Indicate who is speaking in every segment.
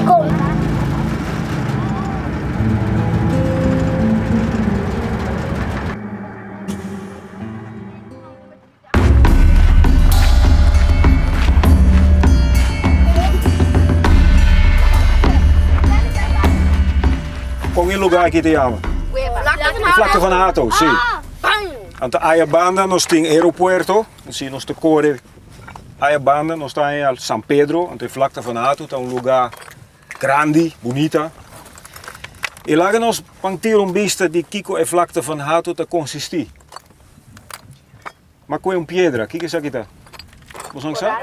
Speaker 1: Kom.
Speaker 2: Kon e lugar aki ta yama? Vlakte van Hato, si. Anto aya banda nos tin aeropuerto, si nos ta kore aya banda nos ta haña San Pedro, anto e Vlakte van Hato ta un lugar grandi, bunita. I laga nos pan tira un bista di kiko e Vlakte van Hato ta konsisti. Ma koe un piedra, kiko esaki ta? Bo san sa?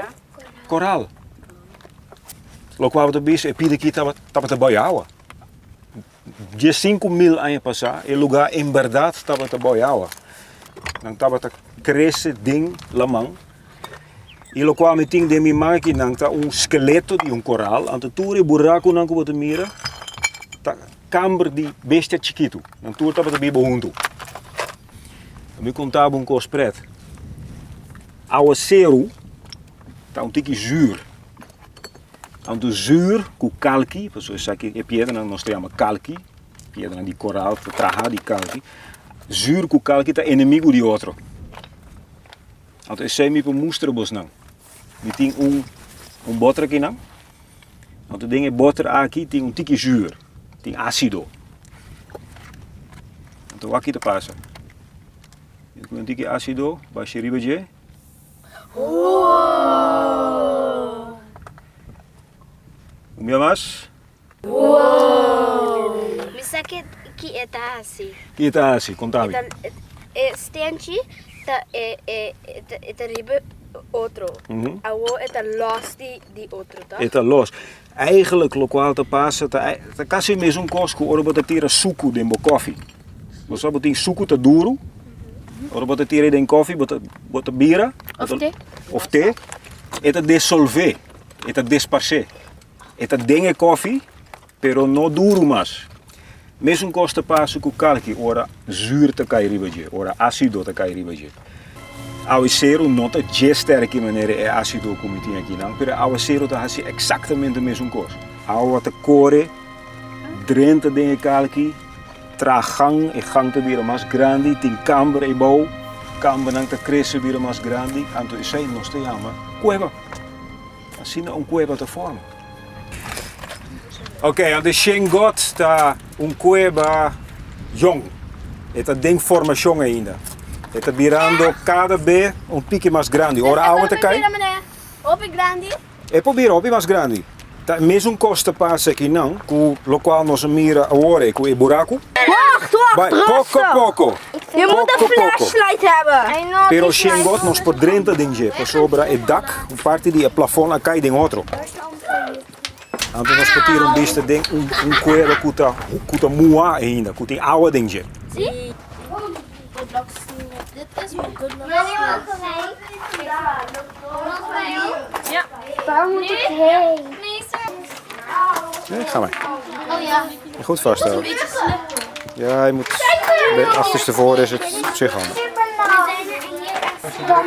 Speaker 2: Koral. Lokual bo ta bisa e pida aki tabata bou awa. 15.000 aña pasá e lugá en bèrdat tabata bou awa. Nan tabata krese den laman. I lokual mi tin den mi man aki nan ta un skeleto di un koral. Anto tur e burakunan ku bo ta mira ta kamber di bestia chikitu. Nan tur tabata biba huntu. Mi konta bo un kos pret. Awaseru ta un tiki zuur. Anto zuur ku kalki, pasobra esaki e piedranan nos ta yama kalki, piedranan di koral ta traha di kalki. Zuur ku kalki ta enemigu di otro. Anto esei mi por mustra bosnan. Mi tin un un boter akinan. Anto den e boter aki tin un tiki zuur, tin ásido. Anto wak ki ta pasa. Mi pone un tiki ásido basha riba dje. Un bia mas.
Speaker 1: Mi sa ki ki e ta hasi.
Speaker 2: Ki e ta hasi? Konta mi.
Speaker 1: E stenchi ta e e e ta riba otro. Awor e ta los di di otro, toch?
Speaker 2: E ta los. Eigenlijk lokual ta pasa ta ta kasi mesun kos ku ora bo ta tira suku den bo kofi. Bo sa bo tin suku ta duru, ora bo ta tira den kofi bo ta bo ta bira.
Speaker 1: Of te.
Speaker 2: Of te. E ta desolve, e ta desparsé. E ta den e kofi, pero no duru mas. Mesun kos ta pasa ku kalki ora zuur ta kai riba dje, ora ásido ta kai riba dje. Awaseru no ta dje sterki manera e ásido ku mi tin akinan, pero e awaseru ta hasi eksaktamente mesun kos. Awa ta kore drenta den e kalki, traha gang, e gang ta bira mas grandi, tin kamber eibou, kambernan ta krese bira mas grandi, anto esei nos ta yama kueba. Asina un kueba ta forma. Ok, anto Shengot ta un kueba yong. E ta den formashon ainda. E ta birando kada be un tiki mas grandi. Ora awa ta kai.
Speaker 1: Hopi grandi.
Speaker 2: E por bira hopi mas grandi. Ta e mesun kos ta pasa akinan ku lokual nos a mira awor ku e buraku.
Speaker 3: Wacht, wacht,
Speaker 2: Bai, poko
Speaker 3: rustig.
Speaker 2: poko.
Speaker 3: Je moet een
Speaker 2: Poko poko.
Speaker 3: flashlight hebben.
Speaker 2: Pero Shengot nos por drenta den dje, pasobra e dak, un parti di e plafon a kai den otro. Anto nos por tira un bista den un, un kueba ku ta, ku ta muhá ainda, ku tin awa den dje.
Speaker 1: Waar moet ik heen?
Speaker 2: Nee, ga maar. Goed vasthouden. Ja, je moet achterstevoren is het op zich handig.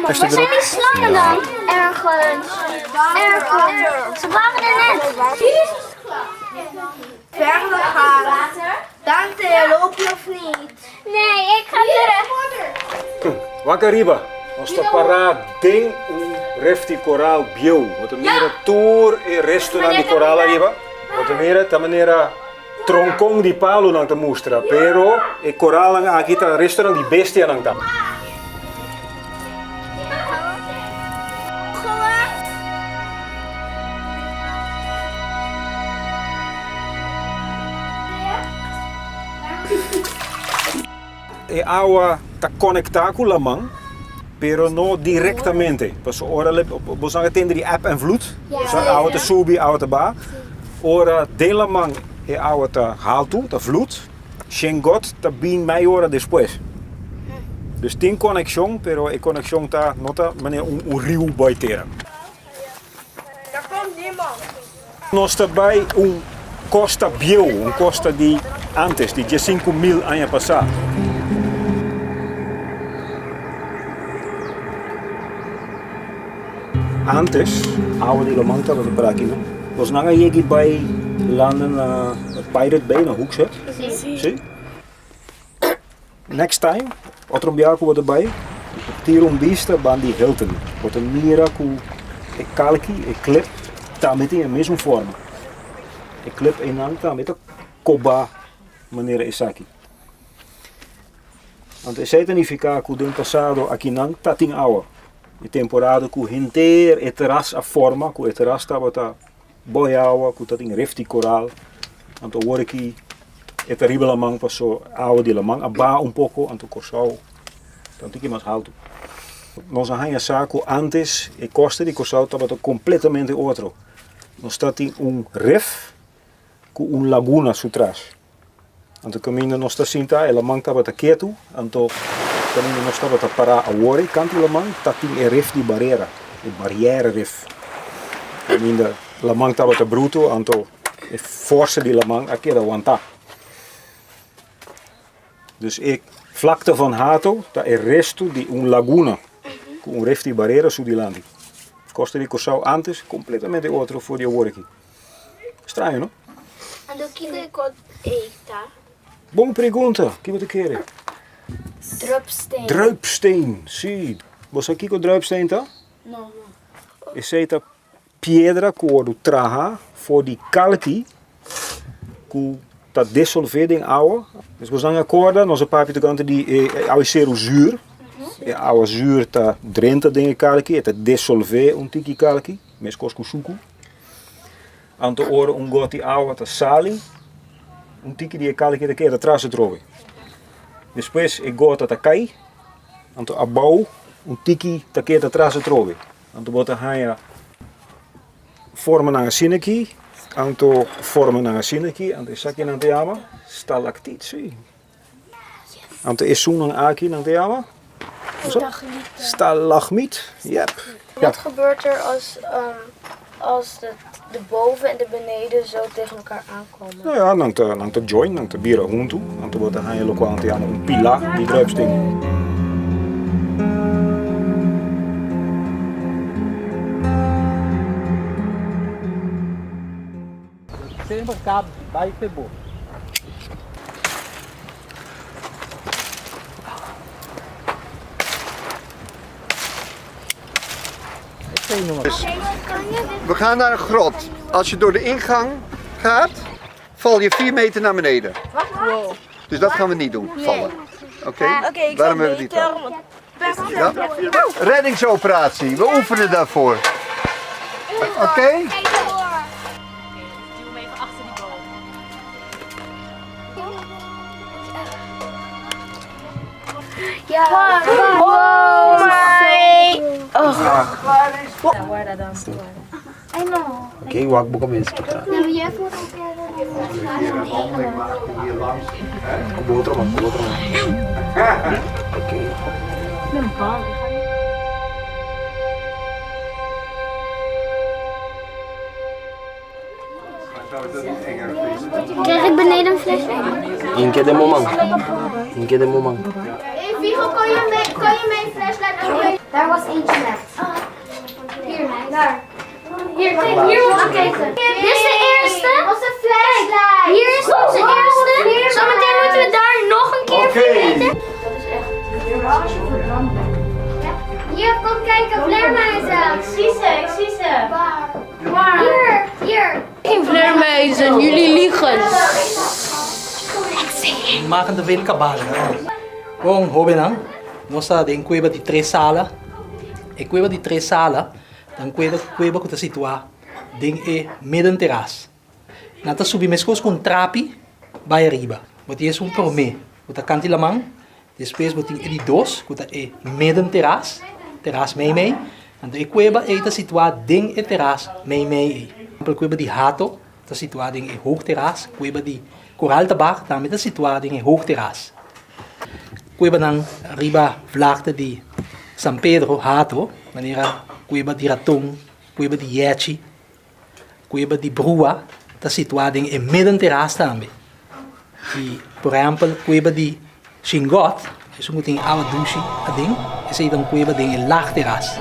Speaker 1: Waar zijn die slangen dan? Ergens. Ergens. Ze waren er net.
Speaker 3: Verder gaan. Tante, loop je of niet?
Speaker 1: Nee, ik ga terug.
Speaker 2: Wak ariba. Nos ta pará den un ref di koral bieu. Bo ta mira tur e restonan di koral ariba. Bo ta mira ta manera tronkon di palunan ta mustra, pero e koralnan aki ta restonan di bestianan ta. E awa ta konektá ku laman, pero no direktamente. Pasobra ora bo sa tende di eb en vloed, awa ta subi, awa ta baha. Ora den laman e awa ta haltu, ta vloed, shen got ta bin mei ora despues. Dus tin konekshon, pero e konekshon ta no ta manera un riu bai tera. Nos ta bai un kosta bieu, un kosta di antes, di 15.000 aña pasá. Antes, awa di laman tabata por aki, no? Bosnan a yegi bai landa na Pirate Bay na Hoekzet?
Speaker 1: Si.
Speaker 2: Si? Next time, otro biaha ku bo ta bai, tira un bista ban di Hilton. Bo ta mira ku e kalki, e klip, tambe tin e mesun forma. E klip einan tambe ta kobá manera esaki. Anto esei ta nifiká ku den pasado akinan ta tin awa. E temporada ku henter e teras a forma, ku e teras tabata boi awa, ku tatin rif di koral. Anto awor aki e ta riba laman paso awa di laman a baha un poko, anto Kòrsou ta un tiki mas haltu. Nos a haña sa ku ántes e kosta di Kòrsou tabata kompletamente otro. Nos tatin un rif ku un laguna su tras. Anto kaminda nos ta sinta e laman tabata ketu, anto kaminda nos tabata pará awor ei kantu laman ta tin e rif di barera, e barrière rif. Kaminda laman tabata brutu, anto e forsa di laman a keda wantá. Dus e vlakte van Hato ta e restu di un laguna ku un rif di barera su dilanti. Kosta di Kòrsou ántes kompletamente otro for di awor aki. Straño, no?
Speaker 1: Anto kiko e kod ei ta?
Speaker 2: Bon pregunta. Kiko bo ta kere?
Speaker 1: Drupsteen.
Speaker 2: Drupsteen, si. Bo sa kiko drupsteen ta?
Speaker 1: No.
Speaker 2: Esei ta piedra ku wòrdu traha for di kalki ku ta desolvé den awa. Dus bo nan a korda nos a papia tokante di e awaseru zuur. E awa zuur ta drenta den e kalki, e ta desolvé un tiki kalki, meskos ku suku. Anto ora un got di awa ta sali, un tiki di e kalki ta keda tras atrobe. Despues e gota ta kai, anto abou un tiki ta keda tras atrobe. Anto bo ta haña formanan asina aki, anto formanan asina aki, anto esaki nan ta yama stalaktit, si. Anto esunnan aki nan ta yama? Stalagmiet, yep.
Speaker 3: Wat gebeurt er als, als de, de boven en de beneden zo tegen elkaar aankomen?
Speaker 2: Nou ja, nan ta, nan ta join, nan ta bira huntu. Anto bo ta haña lokual nan ta yama un pila di druipsteen.
Speaker 4: Semper kap bai fe bo.
Speaker 5: We gaan naar een grot. Als je door de ingang gaat, val je 4 meter naar beneden. Dus dat gaan we niet doen, vallen. Oké? Waarom hebben we die trap? Ja? Reddingsoperatie, we oefenen daarvoor. Oké?
Speaker 6: Oké, wak bo kabes pa tras. Ku bo otro man, ku bo otro man. Oké.
Speaker 1: Krijg ik beneden een flesje?
Speaker 6: Inke den bo man. Inke den bo man.
Speaker 1: Hey Vigo, kan je, mee, kan je mijn flashlight ook Daar was eentje net. Hier, daar. Hier, kijk, hier moet je kijken. Dit is de eerste. Onze flashlight. Hier is onze eerste. Zometeen moeten we daar nog een keer
Speaker 5: Oké.
Speaker 1: Dat is echt hier als je verbrand bent. Hier, kom kijken, vleermuizen. Ik zie ze, ik zie ze. Waar? Waar? Hier, hier.
Speaker 3: Geen vleermuizen, jullie liegen.
Speaker 4: Maken de veel kabal. Bon, hobennan, nos ta den kueba di Tres Sala. E kueba di Tres Sala ta un kueba kueba ku ta situá den e middenterras. Nan ta subi meskos ku un trapi bai ariba. Bo tin esun promé ku ta kanti laman, despues bo tin e di dos ku ta e middenterras, teras meimei. Anto e kueba ei ta situá den e teras meimei ei. Por ehèmpel kueba di Hato ta situá den e hoogterras, kueba di Koraltabag tambe ta situá den e hoogterras. Kuebanan riba vlakte di San Pedro, Hato, manera kueba di Raton, kueba di Yechi, kueba di Brua ta situá den e middenterras tambe. I por ehèmpel kueba di Shingot, esun ku tin awa dushi aden, esei ta un kueba den e laagterras.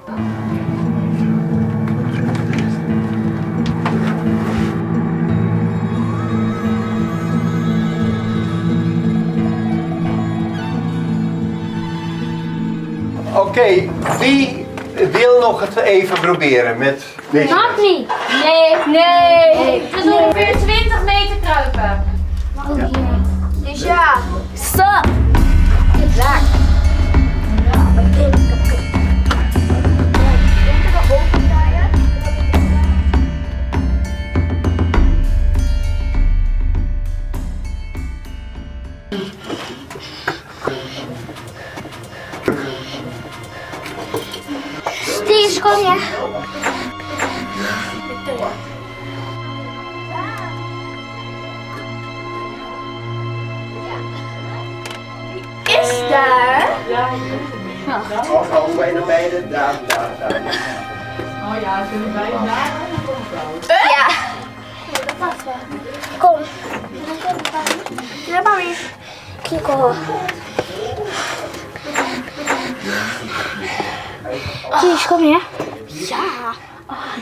Speaker 5: Oké, wie wil nog het even proberen met deze
Speaker 1: Mag niet. Nee. Nee. Het is ongeveer 20 meter kruipen. Dus ja. Stop. Klaar. Steve, kom je. Is daar?
Speaker 5: Of als wij naar beide, daar, daar, daar.
Speaker 1: Oh ja, zullen wij daar? Ja. Kom. Ja, mami. Kiko. Kies, kom je? Ja.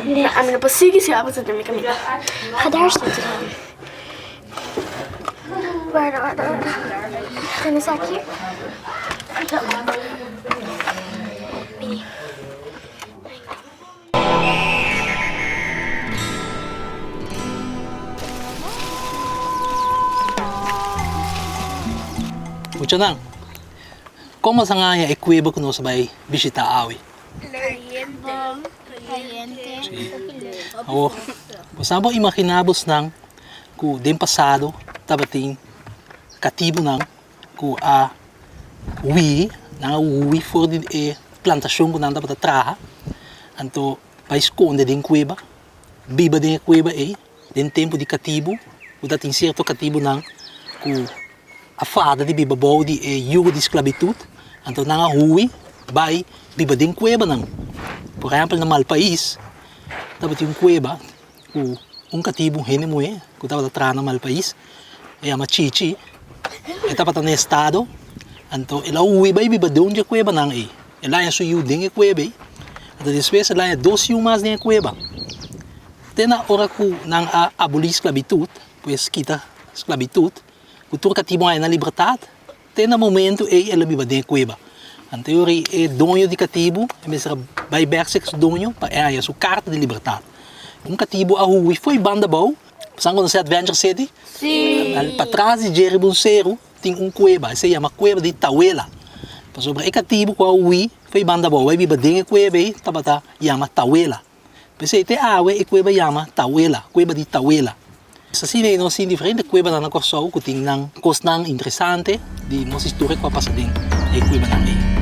Speaker 1: Nee.
Speaker 3: A mi no por sigui si abo ta den mi caminda.
Speaker 1: Ga daar zitten dan. Waar, waar, waar? Gaan we zakje? Zo. Mini.
Speaker 4: Muchanan, kon boso a haña e kueba ku nos a bai bishitá awe? Sí. Awor, boso por imaginá bosnan ku den pasado tabatin katibunan ku a hui, nan a hui for di e plantashon ku nan tabata traha, anto bai skonde den kueba, biba den e kueba ei. Den tempu di katibu, ku ta tin sierto katibunan ku a fada di biba bou di e yugo di sklabitut, anto nan a hui bai biba den kuebanan. Por ehèmpel na Malpais tabatin un kueba ku un katibu hende muhé ku tabata traha na Malpais, e yama Chichi, e tabata na estado, anto el a hui bai biba den un di e kuebanan ei. El a haña su yu den e kueba ei, anto despues el a haña dos yu mas den e kueba. Te na ora ku nan a abolí sklabitut, pues kita sklabitut, ku tur katibu a haña nan libertat, te na momentu ei el a biba den e kueba. Anto e ora ei e doño di katibu e mester a bai bèk serka su doño pa e haña su karta di libertat. Un katibu a hui fo'i banda abou, bo sa konosé Adventure City? Patras di dje riba un seru tin un kueba, esei yama kueba di Tawela, pasobra e katibu ku a hui fo'i banda abou bai biba den e kueba ei tabata yama Tawela. P'esei te awe e kueba yama Tawela, kueba di Tawela. Asina ei nos tin diferente kuebanan na Kòrsou ku tin nan kosnan interesante di nos historia ku a pasa den e kuebanan ei.